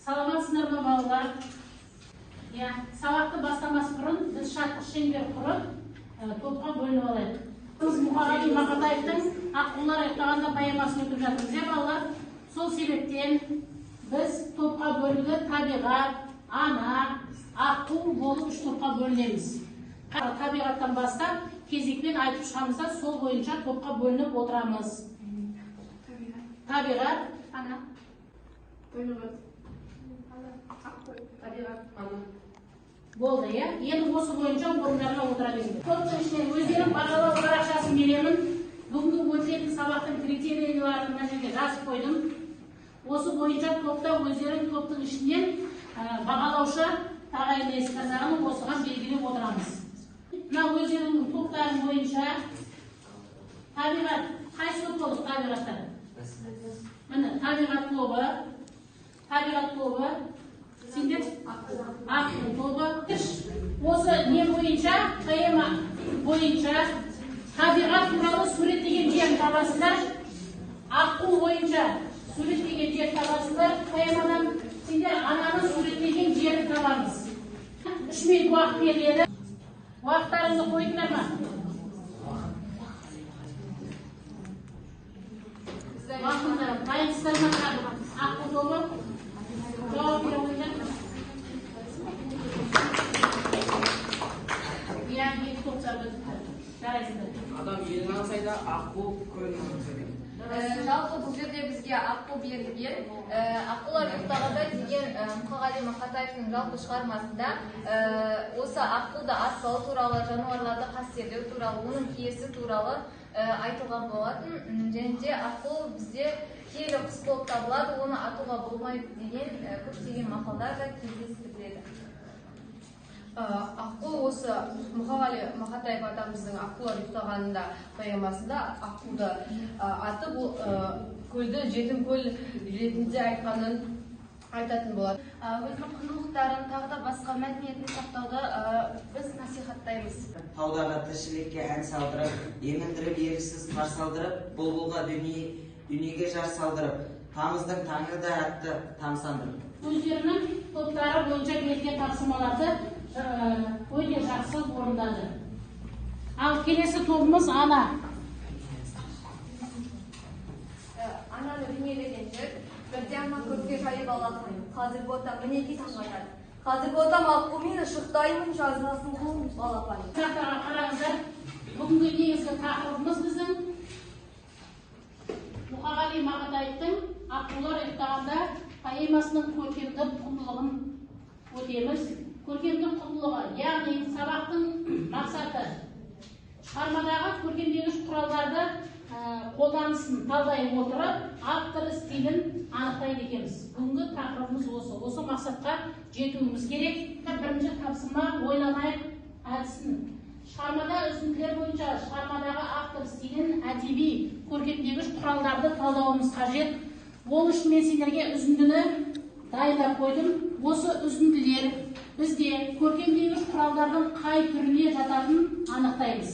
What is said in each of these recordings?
Саламатсыздар ма, балалар? Иә, сабақты бастамас бұрын біз шаттық шеңбер құрып, топқа бөлініп алайық. Біз Мұқағали Мақатаевтың «Аққулар ұйықтағанда» поэмасын өтіп жатырмыз, иә, балалар? Сол себептен біз топқа бөлініп, табиғат, ана, аққу болып үш топқа бөлінеміз. Табиғаттан бастап кезекпен айтып шығамыз да, сол бойынша топқа бөлініп отырамыз. Табиғат, ана, табиғат, табиғат, ана. Болды, иә? Енді осы бойынша орындарына отыра беріңдер. Топтың ішінен өздерің бағалау парақшасын беремін. Бүгінгі өтілетін сабақтың критерийлерін мына жерге жазып қойдым. Осы бойынша топта өздерің топтың ішінен бағалаушы тағайындайсыздар, осыған белгілеп отырамыз. Мына өздеріңнің топтарың бойынша табиғат, қайсы топ болдық табиғаттар? Міне, табиғат тобы, табиғат тобы, сендер аққу тобы. Осы не бойынша, поэма бойынша табиғат туралы суреттеген жерін табасыздар, аққу бойынша суреттеген жер табасыздар поэмадан, сендер ананы суреттеген жерін табамыз. 3 минут уақыт беріледі. Уақыттарыңызды қойдыңдар ма? Уақытыңыздар дайынсыздар ма? Аққу тобы жауап бере қойыңдар. Иә, екі топтар бітті. Жарайсыздар. Адам елін аңсайды, аққу көлін аңсайды. Жалпы бұл жерде бізге аққу берілген. «Аққулар ұйықтағанда» деген Мұқағали Мақатаевтың жалпы шығармасында осы аққуды атпау туралы, жануарларды қастерлеу туралы, оның киесі туралы айтылған болатын. Және де аққу бізде киелі құс болып табылады, оны атуға болмайды деген көптеген мақалдар да кездестіріледі. Аққу осы Мұқағали Мақатаев атамыздың «Аққулар ұйықтағанда» поэмасында аққуды атып, ол көлді жетім көл ретінде айтқанын айтатын болады. Өзінің құндылықтарын, тағы да басқа мәдениетін сақтауды біз насихаттаймыз. Таудағы тіршілікке ән салдырып, еміндіріп еріксіз қарсы алдырып, бұлбұлға дүниеге жар салдырып, тамыздың таңы да атты тамсандырып. Өздерінің топтары бойынша берілген тапсырмаларды өте жақсы орындады. Ал келесі тобымыз ана. Ананы бейнелеген жер, бірде ана көкке жайып алақайын. Қазіргі отам мінекей таңғажайып. Қазіргі отам аққумен ұшықтаймын, жазыласын құлым балапаным. Сақтарға қараңыздар. Бүгінгі негізгі тақырыбымыз біздің Мұқағали Мақатаевтың «Аққулар ұйықтағанда» поэмасының көркемдік құндылығын өтеміз. Көркемдік құндылығы, яғни сабақтың мақсаты шығармадағы көркемдегіш құралдарды қолданысын талдай отырып, автор стилін анықтайды екенбіз. Бүгінгі тақырыбымыз осы. Осы мақсатқа жетуіміз керек. Бірінші тапсырма ойланайық әдісін. Шығармада үзінділер бойынша шығармадағы автор стилін, әдеби көркемдегіш құралдарды талдауымыз қажет. Ол үшін мен сендерге үзіндіні дайындап қойдым. Осы үзінділер бізде көркемдегіш құралдардың қай түріне жататынын анықтаймыз.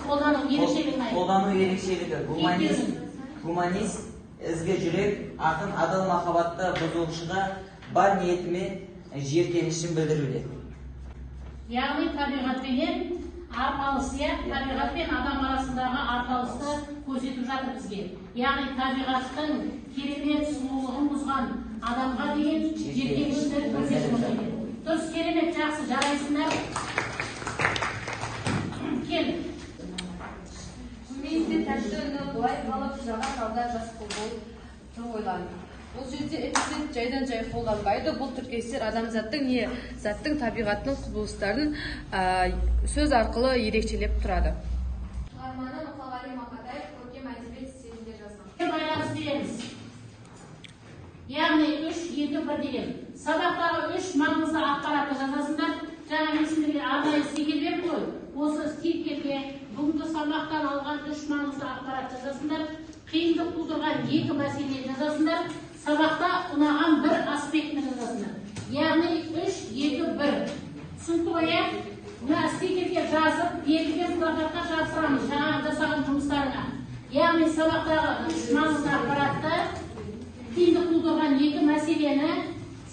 Қолдану ерекшелігін айт. Қолдану ерекшелігі гуманист, ізгі жүрек, ақын адал махаббатты бұзушыға бар ниетімен жиіркенішін білдіруде. Яғни табиғатпенен арпалыс, иә, табиғат пен адам арасындағы арпалысты көрсетіп жатыр бізге. Яғни табиғаттың керемет сұлулығын бұзған адамға деген жиіркенішті көрсетіп отыр екен. Дұрыс, керемет, жақсы, жарайсыңдар. Кел. Көмейінде тәтті үні былай қалып, жаңа талда жас бұлбұл тұр ойланып. Бұл жерде эпитет жайдан жай қолданбайды. Бұл тіркестер адамзаттың не заттың табиғатының құбылыстарын сөз арқылы ерекшелеп тұрады. Шығарманы Мұқағали Мақатаев көркем Яғни 3, 2, 1 деген. Сабақтағы 3 маңызды ақпаратты жазасыңдар. Жаңа мен сендерге арнайы стикер бердім ғой. Осы стикерге бүгінгі сабақтан алған 3 маңызды ақпарат жазасыңдар. Қиындық тудырған 2 мәселені жазасыңдар. Сабақта ұнаған бір аспектіні жазасыңдар. Яғни 3, 2, 1. Түсінікті ғой, иә? Мына стикерге жазып, берілген плакатқа жапсырамыз жаңа жасаған жұмыстарыңа. Яғни сабақтағы 3 маңызды ақпаратты, қиындық тудырған 2 мәселені,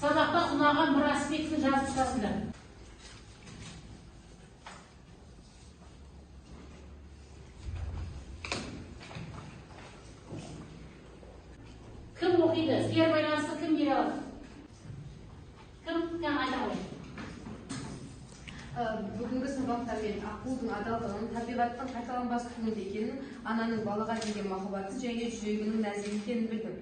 сабақта ұнаған бір аспектіні жазып шығасыңдар. Кім оқиды? Сіздер байланысты кім бере алады? Кім? Кім айта ғой? Бүгінгі сабақта мен аққудың адалдығын, табиғаттың қайталанбас туынды екенін, ананың балаға деген махаббаты және жүрегінің нәзік екенін білдім.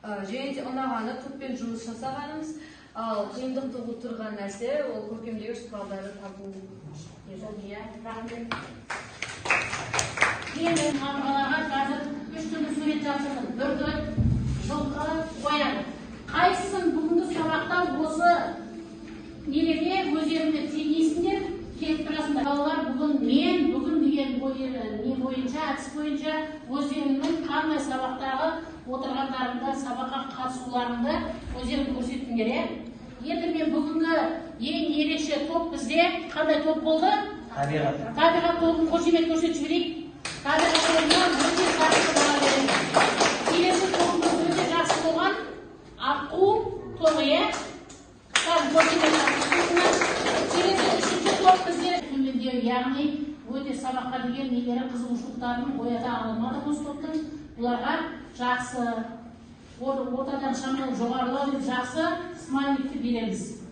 Және де ұнағаны топпен жұмыс жасағанымыз, ал қиындық тудырған нәрсе ол көркемдегіш құралдарды табу. Иә, рахмет. Енді қабырғаларға қазір 3 түрлі сурет жапсырдым. Бүркіт, жылқы, қоян. Қайсысын бүгінгі сабақта осы нелерге өздеріңді теңейсіңдер, келіп тұрасыңдар. Балалар бүгін мен бүгін деген не бойынша, әдіс бойынша өздеріңнің қандай сабақтағы отырғандарыңды, сабаққа қатысуларыңды өздерің көрсеттіңдер, иә? Енді мен бүгінгі ең ерекше топ бізде қандай топ болды? Табиғат. Табиғат тобын қошемет көрсетіп жіберейік. Табиғат тобына өте жақсы баға беремін. Келесі тобымыз өте жақсы болған аққу тобы, иә? Келесі үшінші топ бізде төмендеу, яғни өте сабаққа деген нелері қызығушылықтарын оята алмады осы топтың. Бұларға жақсы, ортадан шамалы жоғарылау деп жақсы смайликті береміз.